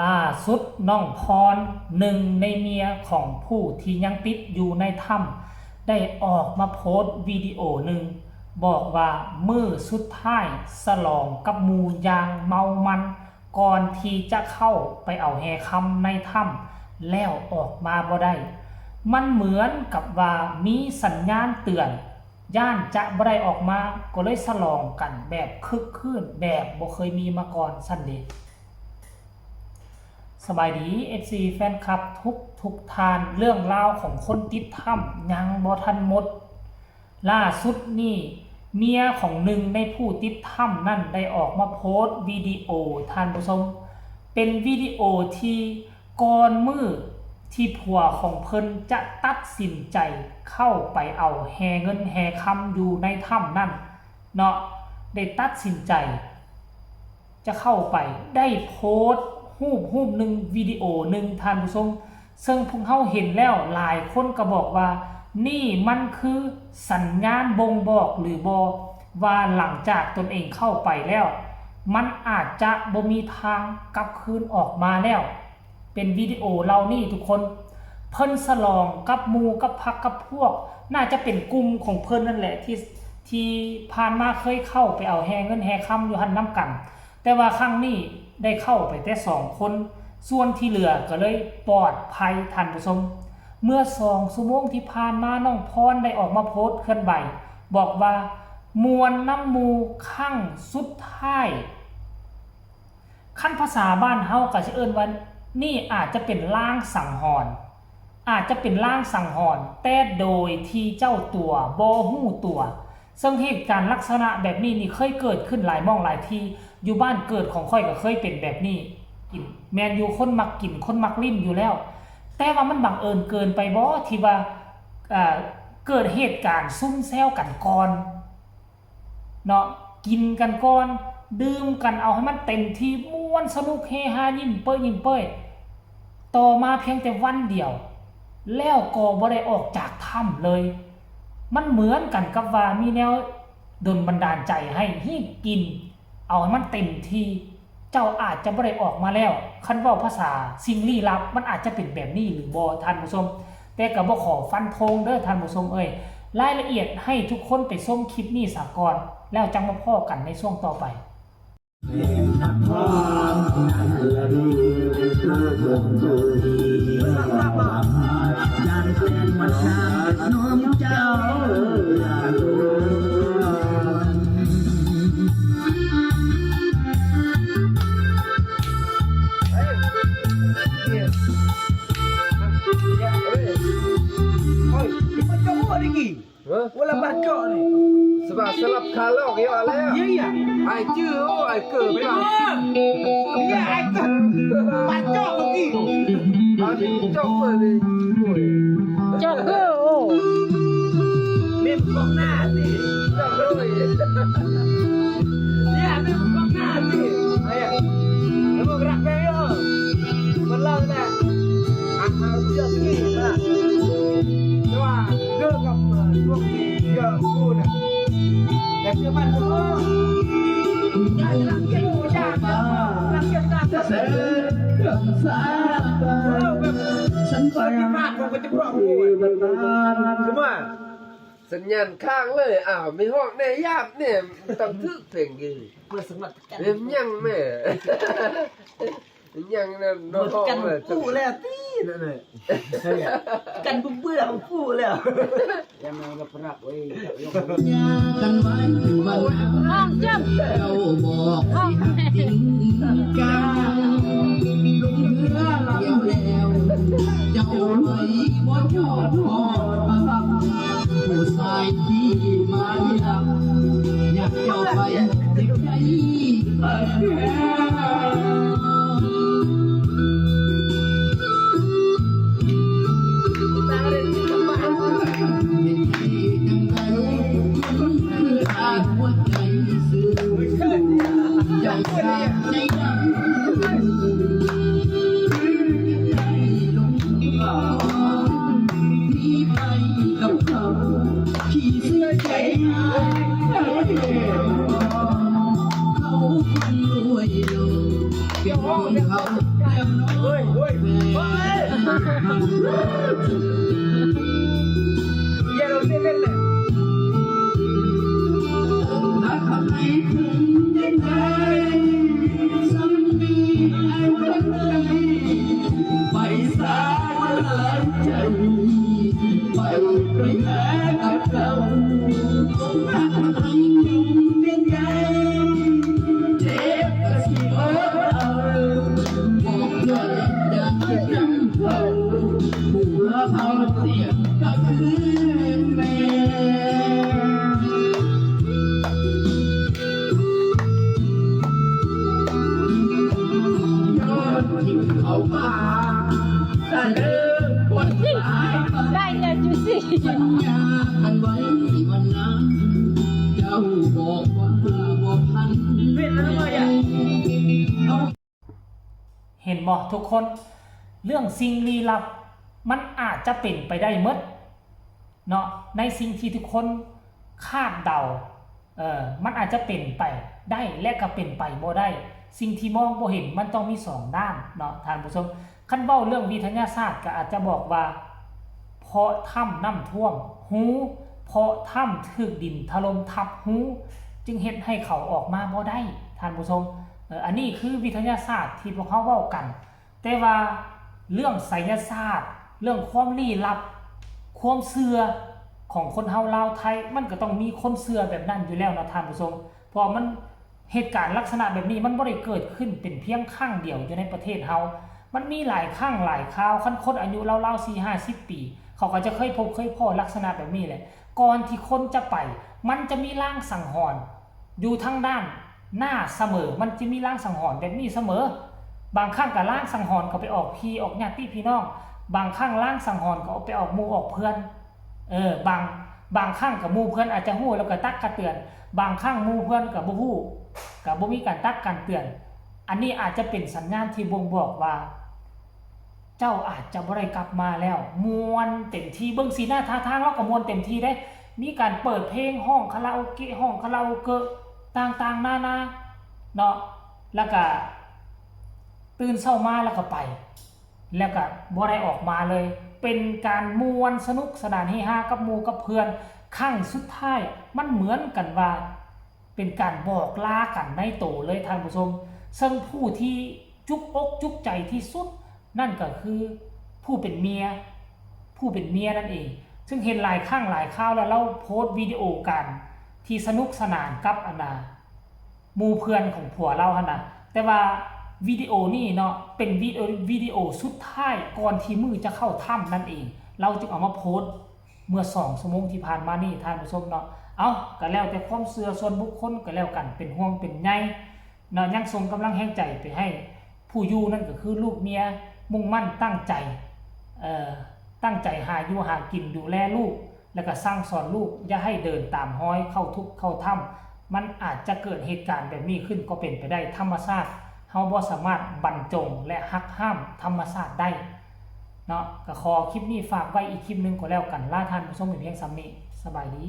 ລ່າສຸດນ້ອງພອນ ໜຶ່ງໃນເມຍຂອງຜູ້ທີ່ຍັງຕິດຢູ່ໃນຖ້ຳ ໄດ້ອອກມາໂພສວິດີໂອໜຶ່ງ ບອກວ່າມື້ສຸດທ້າຍສະຫຼອງກັບໝູ່ຢ່າງເມົາມັນ ກ່ອນທີ່ຈະເຂົ້າໄປເອົາແຮ່ຄຳໃນຖ້ຳ ແລ້ວອອກມາບໍ່ໄດ້. ມັນເໝືອນກັບວ່າມີສັນຍານເຕືອນ ຢ້ານຈະບໍ່ໄດ້ອອກມາ ກໍເລີຍສະຫຼອງກັນແບບຄຶກຄື້ນ ແບບບໍ່ເຄີຍມີມາກ່ອນຊັ້ນເດ. ສະບາຍດີ ເອັຟຊີ ແຟນຄລັບທຸກໆທ່ານ, ເລື່ອງລາວຂອງຄົນຕິດຖ້ຳຍັງບໍ່ທັນໝົດ. ລ່າສຸດນີ້ ເມຍຂອງໜຶ່ງໃນຜູ້ຕິດຖ້ຳນັ້ນໄດ້ອອກມາໂພສວິດີໂອ, ທ່ານຜູ້ຊົມ, ເປັນວິດີໂອທີ່ ກ່ອນມື້ທີ່ຜົວຂອງເພິ່ນຈະຕັດສິນໃຈເຂົ້າໄປເອົາແຮ່ເງິນແຮ່ຄຳຢູ່ໃນຖ້ຳນັ້ນເນາະ, ໄດ້ຕັດສິນໃຈຈະເຂົ້າໄປ, ໄດ້ໂພສຮູບ ຮູບໜຶ່ງ, ວິດີໂອໜຶ່ງ, ທ່ານຜູ້ຊົມ, ເຊິ່ງພວກເຮົາເຫັນແລ້ວ ຫຼາຍຄົນກໍບອກວ່າ ນີ້ມັນຄືສັນຍານບົ່ງບອກຫຼືບໍ່ ວ່າຫຼັງຈາກຕົນເອງເຂົ້າໄປແລ້ວ ມັນອາດຈະບໍ່ມີທາງກັບຄືນອອກມາແລ້ວ. ເປັນວິດີໂອເຫຼົ່ານີ້ທຸກຄົນ ເພິ່ນສະຫຼອງກັບໝູ່ກັບພັກກັບພວກ, ໜ້າຈະເປັນກຸ່ມຂອງເພິ່ນນັ້ນແຫຼະ ທີ່ ທີ່ຜ່ານມາເຄີຍເຂົ້າໄປເອົາແຮ່ເງິນແຮ່ຄຳຢູ່ຫັ້ນນຳກັນ, ແຕ່ວ່າຄັ້ງນີ້ໄດ້ເຂົ້າໄປແຕ່ສອງຄົນ, ສ່ວນທີ່ເຫຼືອກໍເລີຍປອດໄພ, ທ່ານຜູ້ຊົມ. ເມື່ອສອງຊົ່ວໂມງທີ່ຜ່ານມາ ນ້ອງພອນໄດ້ອອກມາໂພສເຄື່ອນໄຫວ ບອກວ່າມ່ວນນຳໝູ່ຄັ້ງສຸດທ້າຍ. ຄັນພາສາບ້ານເຮົາກໍຊິເອີ້ນວ່າ ນີ້ອາດຈະເປັນລາງສັງຫອນ, ອາດຈະເປັນລາງສັງຫອນ ແຕ່ໂດຍທີ່ເຈົ້າຕົວບໍ່ຮູ້ຕົວ. ເຊິ່ງເຫດການລັກສະນະແບບນີ້ນີ້ເຄີຍເກີດຂຶ້ນຫຼາຍໝ່ອງຫຼາຍທີ່, ຢູ່ບ້ານເກີດຂອງຂ້ອຍກໍເຄີຍເປັນແບບນີ້. ແມ່ນຢູ່ ຄົນມັກກິນ ຄົນມັກຫຼິ້ນຢູ່ແລ້ວ, ແຕ່ວ່າມັນບັງເອີນເກີນໄປບໍ່ ທີ່ວ່າ ເອີ ເກີດເຫດການຊຸມແຊວກັນກ່ອນ ເນາະ, ກິນກັນກ່ອນ, ດື່ມກັນເອົາໃຫ້ມັນເຕັມທີ່, ມ່ວນສະໜຸກເຮຮາ ຍິ້ມເປີ້ຍຍິ້ມເປີ້ຍ, ຕໍ່ມາພຽງແຕ່ວັນດຽວ ແລ້ວກໍບໍ່ໄດ້ອອກຈາກຖ້ຳເລີຍ. ມັນເໝືອນກັນກັບວ່າມີແນວດົນບັນດານໃຈໃຫ້ຮີບກິນເອົາໃຫ້ມັນເຕັມທີ່. ເຈົ້າອາດຈະບໍ່ໄດ້ອອກມາແລ້ວ. ຄັນເວົ້າພາສາສິ່ງລີ້ລັບ ມັນອາດຈະເປັນແບບນີ້ຫຼືບໍ່ ທ່ານຜູ້ຊົມ? ແຕ່ກໍບໍ່ຂໍຟັນທງເດີ້ ທ່ານຜູ້ຊົມເອີຍ. ລາຍລະອຽດໃຫ້ທຸກຄົນໄປຊົມຄລິບນີ້ສາກ່ອນ ແລ້ວຈັ່ງມາພໍ້ກັນໃນຊ່ວງຕໍ່ໄປ. ເຮີ້ຍ ເວລາບາດເຈາະນີ້ ສະບາຍ ສະລັບຄາລອກຢູ່ແລ້ວ ເຢ້ຍ ອ້າຍຈື່ ໂອ້ ອ້າຍເກີບ ເປັນ ບາດ ເຢ້ຍ ອ້າຍເກີບ ບາດເຈາະເມື່ອກີ້ ບາດເຈາະເມື່ອນີ້ ໂອ້ຍ ເຈາະເກີບ ໂອ້ ເມັນຂອງໜ້າຕິ ເຈາະເກີບ ເຢ້ຍ ເມັນຂອງໜ້າຕິ ເອີຍ ເອົາກະດາດໄປເອີ ເພິ່ນເລົ່າແຫຼະ ສັນຍານຄ້າງເລີຍ ອ້າວ ມີຮ້ອງແດ່ ຢາບແດ່ ຕ້ອງຖືກເພງອີກ ເປັນຫຍັງແມ້? ຍັງນັ້ນເນາະ ກັນປູ້ແລ້ວຕິນັ້ນນະ ກັນເບື່ອປູ້ແລ້ວ ຮ້ອງຈ້ຳ ຮ້ອງ ຜູ້ຊາຍທີ່ມາຢາມ ຢາກເຈົ້າໄປເຈັບໃຈ เจ้าสร้างในดำ ເຮີ້ຍ ເຮີ້ຍ ເຮີ້ຍ Yellow Seven ແຫຼະ. ເຫັນບໍ່ທຸກຄົນ? ເລື່ອງສິ່ງລີ້ລັບ ມັນອາດຈະເປັນໄປໄດ້ໝົດເນາະ ໃນສິ່ງທີ່ທຸກຄົນຄາດເດົາ ເອີ ມັນອາດຈະເປັນໄປໄດ້ ແລະ ກໍເປັນໄປບໍ່ໄດ້. ສິ່ງທີ່ມອງບໍ່ເຫັນ ມັນຕ້ອງມີສອງດ້ານເນາະທ່ານຜູ້ຊົມ. ຄັນເວົ້າເລື່ອງວິທະຍາສາດ ກໍອາດຈະບອກວ່າ ເພາະຖ້ຳນ້ຳຖ້ວມຮູ ເພາະຖ້ຳຖືກດິນຖະຫຼົ່ມທັບຮູ ຈຶ່ງເຮັດໃຫ້ເຂົາອອກມາບໍ່ໄດ້ ທ່ານຜູ້ຊົມ. ເອີ ອັນນີ້ຄືວິທະຍາສາດທີ່ພວກເຮົາເວົ້າກັນ, ແຕ່ວ່າເລື່ອງໄສຍະສາດ ເລື່ອງຄວາມລີ້ລັບ ຄວາມເຊື່ອຂອງຄົນເຮົາລາວໄທ ມັນກໍຕ້ອງມີຄົນເຊື່ອແບບນັ້ນຢູ່ແລ້ວເນາະທ່ານຜູ້ຊົມ. ເພາະມັນ ເຫດການລັກສະນະແບບນີ້ ມັນບໍ່ໄດ້ເກີດຂຶ້ນເປັນພຽງຄັ້ງດຽວຢູ່ໃນປະເທດເຮົາ, ມັນມີຫຼາຍຄັ້ງຫຼາຍຄາວ. ຄັນຄົນອາຍຸລາວໆ ສີ່ຫ້າສິບປີ ເຂົາກໍຈະເຄີຍພົບເຄີຍພໍ້ລັກສະນະແບບນີ້ແຫຼະ. ກ່ອນທີ່ຄົນຈະໄປ ມັນຈະມີລາງສັງຫອນຢູ່ທາງດ້ານໜ້າສະເໝີ, ມັນຈະມີລາງສັງຫອນແບບນີ້ສະເໝີ. ບາງຄັ້ງກໍລາງສັງຫອນກໍໄປອອກພີ່ອອກຍາດຕິພີ່ນ້ອງ, ບາງຄັ້ງລາງສັງຫອນກໍໄປອອກໝູ່ອອກເພື່ອນ. ເອີ ບາງ ບາງຄັ້ງກໍໝູ່ເພື່ອນອາດຈະຮູ້ແລ້ວກໍຕັກກະເຕືອນ, ບາງຄັ້ງໝູ່ເພື່ອນກໍບໍ່ຮູ້ ກໍບໍ່ມີການຕັກການເຕືອນ. ອັນນີ້ອາດຈະເປັນສັນຍານທີ່ບົ່ງບອກວ່າ ເຈົ້າອາດຈະບໍ່ໄດ້ກັບມາແລ້ວ. ມ່ວນເຕັມທີ່, ເບິ່ງສີໜ້າທ່າທາງລາວກໍມ່ວນເຕັມທີ່ເດ້, ມີການເປີດເພງ, ຮ້ອງຄາຣາໂອເກະ, ຮ້ອງຄາຣາໂອເກະຕ່າງໆນານາເນາະ, ແລ້ວກະຕື່ນເຊົ້າມາແລ້ວກໍໄປ. ແລ້ວກະບໍ່ໄດ້ອອກມາເລີຍ. ເປັນການມ່ວນສະໜຸກສະໜານເຮຮາກັບໝູ່ກັບເພື່ອນຄັ້ງສຸດທ້າຍ. ມັນເໝືອນກັນວ່າເປັນການບອກລາກັນໃນໂຕເລີຍທ່ານຜູ້ຊົມ. ເຊິ່ງຜູ້ທີ່ຈຸກອົກຈຸກໃຈທີ່ສຸດນັ້ນກໍຄືຜູ້ເປັນເມຍ, ຜູ້ເປັນເມຍນັ້ນເອງ. ເຊິ່ງເຫັນຫຼາຍຄັ້ງຫຼາຍຄາວແລ້ວ ລາວໂພສວິດີໂອການທີ່ສະໜຸກສະໜານກັບອັນນ່າ ໝູ່ເພື່ອນຂອງຜົວລາວຫັ້ນນະ. ແຕ່ວ່າວິດີໂອນີ້ເນາະ ເປັນວິດີໂອ ວິດີໂອສຸດທ້າຍກ່ອນທີ່ມື້ຈະເຂົ້າຖ້ຳນັ້ນເອງ, ລາວຈຶ່ງເອົາມາໂພສເມື່ອສອງຊົ່ວໂມງທີ່ຜ່ານມານີ້ທ່ານຜູ້ຊົມເນາະ. ເອົ້າ ກໍແລ້ວແຕ່ຄວາມເຊື່ອສ່ວນບຸກຄົນກໍແລ້ວກັນ, ເປັນຫ່ວງເປັນໃຍເນາະ. ຍັງສົ່ງກຳລັງແຮງໃຈໄປໃຫ້ຜູ້ຢູ່ນັ້ນ ກໍຄືລູກເມຍ ມຸ່ງໝັ້ນຕັ້ງໃຈ ເອີ ຕັ້ງໃຈຫາຢູ່ຫາກິນ ດູແລລູກ ແລ້ວກໍສັ່ງສອນລູກຢ່າໃຫ້ເດີນຕາມຮອຍເຂົ້າທຸກເຂົ້າຖ້ຳ. ມັນອາດຈະເກີດເຫດການແບບນີ້ຂຶ້ນກໍເປັນໄປໄດ້, ທຳມະຊາດເຮົາບໍ່ສາມາດບັນຈົງ ແລະ ຫັກຫ້າມທຳມະຊາດໄດ້ເນາະ. ກໍຂໍຄລິບນີ້ຝາກໄວ້ອີກຄລິບໜຶ່ງກໍແລ້ວກັນ, ລາທ່ານຜູ້ຊົມໄປພຽງສ່ຳນີ້. ສະບາຍດີ.